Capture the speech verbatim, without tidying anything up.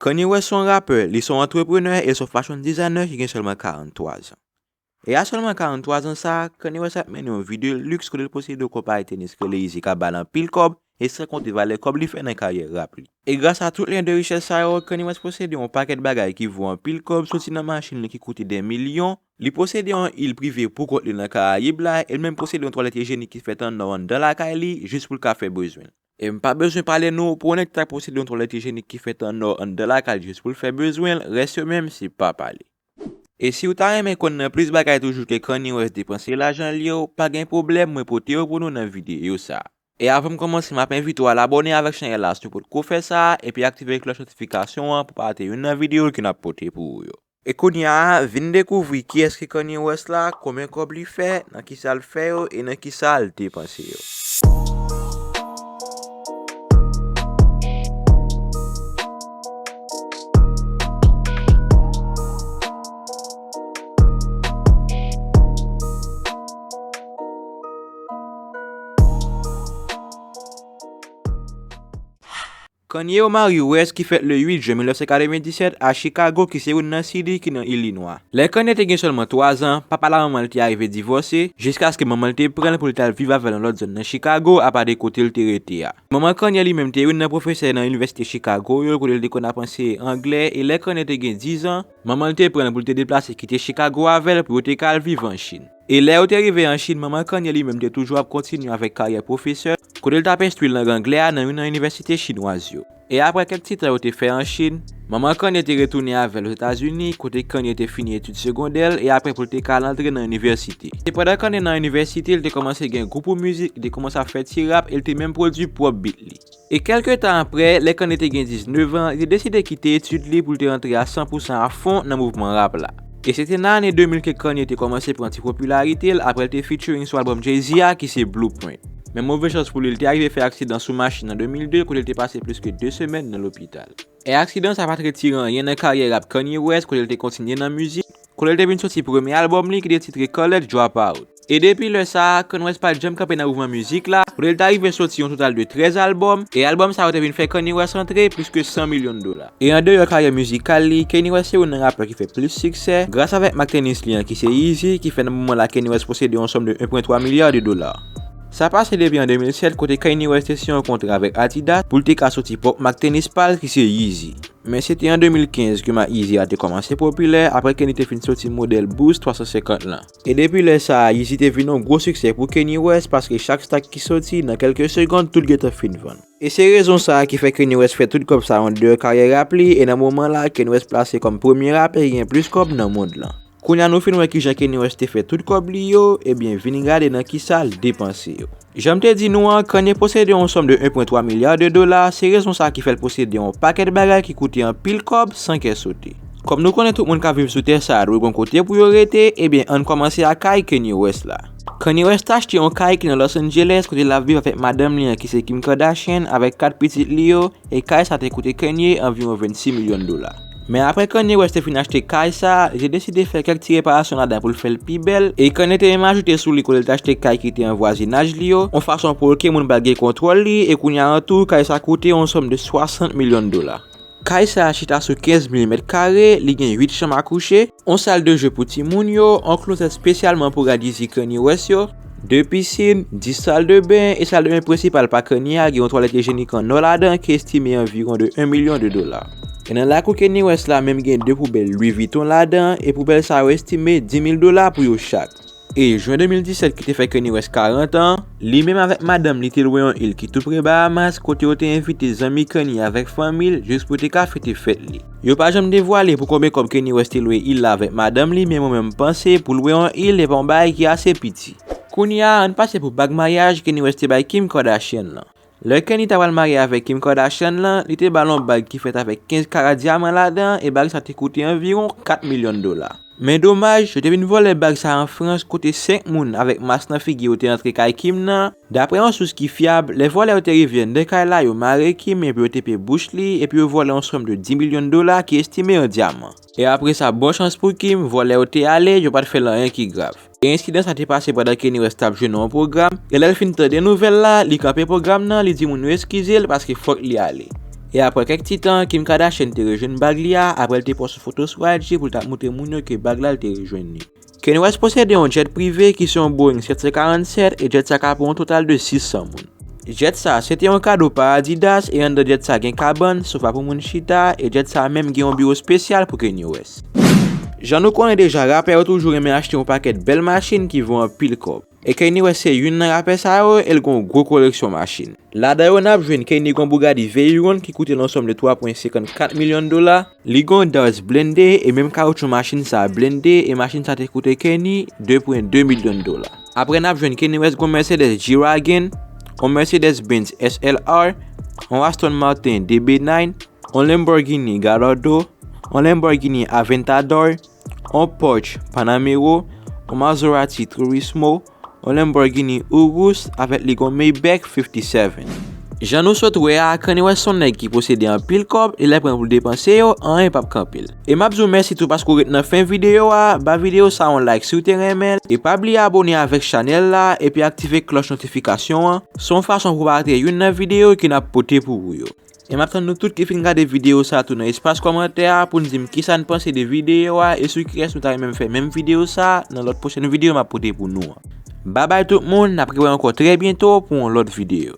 Kanye West se yon rapè, li se yon antreprenè e se yon fashion designer ki gen sèlman karant twa zan. E a sèlman karant twa zan sa, Kanye West ap mennen yon vi de liks kote l posede yon konpayi tenis ki rele Yeezy k ap ba l anpil kòb, e san konte valè kòb li fè nan karyè rap li. E gras a tout lyen de richès sa yo, Kanye West posede yon pakèt bagay ki vo anpil kòb, soti nan machin li ki koute dè milyon, li posede yon il prive pou kont li nan Karayib la, e l menm posede yon twalèt ijyenik ki fèt an nò anndan lakay li, jis pou l ka fè bezwen l. E m pa bezwen pale nou pou yon nèg ki ta posede yon twalèt ijyenik ki fèt an nò anndan lakay li jis pou l fè bezwen l, rès yo menm se pa pale. E si w ta renmen konn nan plis bagay toujou ke Kanye West depanse lajan li yo, pa gen pwoblèm, mwen pote yo pou nou nan videyo sa. E avan m kòmanse, m ap envite w al abòne avèk chanèl la si w potko fè sa, epi aktive klòch notifikasyon an pou pa rate youn nan videyo ke n ap pote pou ou yo. E kounye a, vin dekouvri kiyès ki Kanye West la, konbyen kòb li fè, nan kisa l fè yo, e nan kisa l depanse yo. Kanye Omari West ki fèt le uit jen mil nèf san katrevenndisèt a Chicago ki se youn nan city ki nan Ilinwa. Lè Kanye te gen sèlman twa zan, papa l ak manman l te arive divòse, jiskaske manman l te pran l pou l t al viv avè l nan lòt zòn nan Chicago apa de kote l te rete a. Manman Kanye li menm te youn nan pwofesè nan Inivèsite Chicago yo kote l te konn ap anseye anglè e lè Kanye te gen diz an, manman l te pran l pou l te deplase kite Chicago avè l pou yo te ka al viv an Chin. E lè yo te rive an Chin, manman Kanye li menm te toujou ap kontinye avèk karyè pwofesè, kote l t ap enstwi l lang anglè a nan youn nan inivèsite chinwaz yo. E apre kèk ti tan yo te fè an Chin, manman Kanye te retounen avè l Ozetazini, kote Kanye te fini etid segondè l e apre pou l te ka al antre nan inivèsite. Se pandan Kanye nan inivèsite, l te kòmanse gen gou pou mizik, li te kòmanse ap fè ti rap e l te menm pwodui pwòp beat li. E kèlke tan apre, lè Kanye te gen diznèf an, li te deside kite etid li pou l te rantre a san pou san a fon nan mouvman rap la. E se te nan ane de mil ke Kanye te kòmanse pran ti popilarite l apre l te featuring sou albòm Jay-Z a ki se Blueprint. Men move chans pou li, li te arive fè aksidan sou machin an de mil de kote l te pase plis ke de semèn nan lopital. E aksidan sa pa t retire anyen nan karyè rap Kanye West kote l te kontinye nan mizik, kote l te vin soti premye albòm li ki te titre College Dropout. E depi lè sa a, Kanye West pa t janm kanpe nan mouvman mizik la, kote l ta rive soti yon total de trèz albòm, e albòm sa yo te vin fè Kanye West rantre plis ke san milyon dola. E andeyò karyè mizikal li, Kanye West se youn nan rapè ki fè plis siksè, gras avèk mak tenis li an ki se Yeezy, ki fè nan moman la Kanye West posede yon sòm de en pwen twa milya de dola. Sa pase depi an de mil sèt kote Kanye West te siyen yon kontra avèk Adidas pou l te ka soti pwòp mak tenis pa l ki se Yeezy. Men se te an de mil kenz ke mak Yeezy a te kòmanse popilè apre Kanye te fin soti modèl Boost twa san senkant lan. E depi lè sa a, Yeezy te vin yon gwo siksè pou Kanye West paske chak stock ki soti, nan kèlke segonn, tout gentan fin vann. E se rezon sa a ki fè Kanye West fè tout kòb sa yo andeyò karyè rap li, e nan moman la, Kanye West plase kòm premye rapè ki gen plis kòb nan mond lan. Kounye a nou fin wè kijan Kanye West te fè tout kòb li yo, ebyen vin gade nan kisa l depanse yo. Jan m te di nou an, Kanye posede yon sòm de en pwen twa milya de dola, se rezon sa ki fè l posede yon pakèt bagay ki koute anpil kòb san kè sote. Kòm nou konnen tout moun k ap viv sou tè sa a dwe gon kote pou yo rete, ebyen ann kòmanse ak kay Kanye West la. Kanye West achte yon kay ki nan Los Angeles kote l ap viv avèk madanm li an ki se Kim Kardashian avèk kat pitit li yo, e kay sa te koute Kanye anviwon vennsis milyon dola. Men apre Kanye West te fin achte kay sa, li te deside fè kèk ti reparasyon ladan pou l fè l pi bèl, e Kanye te menm ajoute sou li kote l t achte kay ki te an vwazinaj li yo, yon fason pou l ke moun pa t gen kontwòl li, e kounye a an tou, kay sa koute yon sòm de swasant milyon dola. Kay sa a chita sou kenz mil mèt kare, li gen uit chanm a kouche, yon sal de je pou timoun yo, yon klozèt espesyalman pou rad Yeezy Kanye West yo, de pisin, dis sal de ben, e sal de ben prensipal pa Kanye a gen yon twalèt ijyenik an nò ladan ki estime anviwon de en milyon de dola. E nan lakou Kanye West la menm gen de poubèl Louis Vuitton ladan, e poubèl sa yo estime dis mil dola pou yo chak. E jen de mil disèt ki te fè Kanye West karant an, li menm avèk madanm li te lwe yon il ki tou pre Bahamas kote yo te envite zanmi Kanye avèk fanmi l jis pou te ka fete fèt li. Yo pa janm devwale pou konbyen kòb Kanye West te lwe il la avèk madanm li, men mwen menm m panse pou lwe yon il epa yon bagay ki ase piti. Kounye a, ann pase pou bag maryaj Kanye West te bay Kim Kardashian lan. Lè Kanye ta pral marye avèk Kim Kardashian lan, li te ba l yon bag ki fèt avèk kenz kara dyaman ladan e bag sa te koute anviwon kat milyon dola. Men domaj, yo te vin vòlè bag sa an Frans kote senk moun avèk mas nan figi yo te antre kay Kim nan. Daprè yon sous ki fyab, lè vòlè yo te rive anndan kay la, yo mare Kim epi yo tepe bouch li epi yo vòlè yon sòm de dis milyon dola ki estime an dyaman. E apre sa, bon chans pou Kim, vòlè yo te ale, yo pa t fè l anyen ki grav. E ensidan sa te pase pandan Kanye West t ap jwe nan yon pwogram, e lè l fin tande nouvèl la, li kanpe pwogram nan, li di moun yo eskize l paske fòk li ale. E apre kèk ti tan, Kim Kardashian te rejwenn bag li a, apre l te pòs yon foto sou I G pou l t ap montre moun yo ke bag la l te rejwenn li. Kanye West posede yon jet prive ki se yon Boeing sèt san karannsèt, e jet sa ka pran yon total de sis san moun. Jet sa, se te yon kado pa Adidas, e anndan jet sa gen kabann, sofa pou moun chita, e jet sa menm gen yon biwo espesyal pou Kanye West. Jan nou konnen deja, rapè yo toujou renmen achte yon pakèt bèl machin ki vo anpil kòb. E Kanye West se youn nan rapè sa yo, e l gen yon gwo koleksyon machin. Ladan yo, n ap jwenn Kanye gen yon Bugatti Veyron ki koute l yon sòm de twa pwen senkannkat milyon dola. Li gen yon Dodge blende, e menm kawotchou machin sa a blende, e machin sa te koute Kanye de pwen de milyon dola. Apre, n ap jwenn Kanye West gen yon Mercedes G-Wagon, yon Mercedes Benz S L R, yon Aston Martin D B nine, yon Lamborghini Gallardo, yon Lamborghini Aventador, yon Porsche Panamera, yon Maserati Turismo, yon Lamborghini Urus, avèk li gen yon Maybach fifty-seven. Jan nou sot wè a, Kanye West se yon nèg ki posede anpil kòb, e lè pran pou l depanse yo, anyen p ap kanpe l. E m ap di w mèsi tou paske w ret nan fen videyo a, ba videyo sa a yon like si w te renmen l, e pa bliye abone avèk chanèl la, epi aktive klòch notifikasyon an, se yon fason pou w pa rate youn nan videyo ke n ap pote pou ou yo. E m ap tann nou tout ki fin gade videyo sa tou nan espas kòmantè a pou n di m kisa n panse de videyo a e sou kiyès nou ta renmen m fè menm videyo sa nan lòt pwochèn videyo m ap pote pou nou an. Babay tout moun, n ap rewè ankò trè byento pou yon lòt videyo.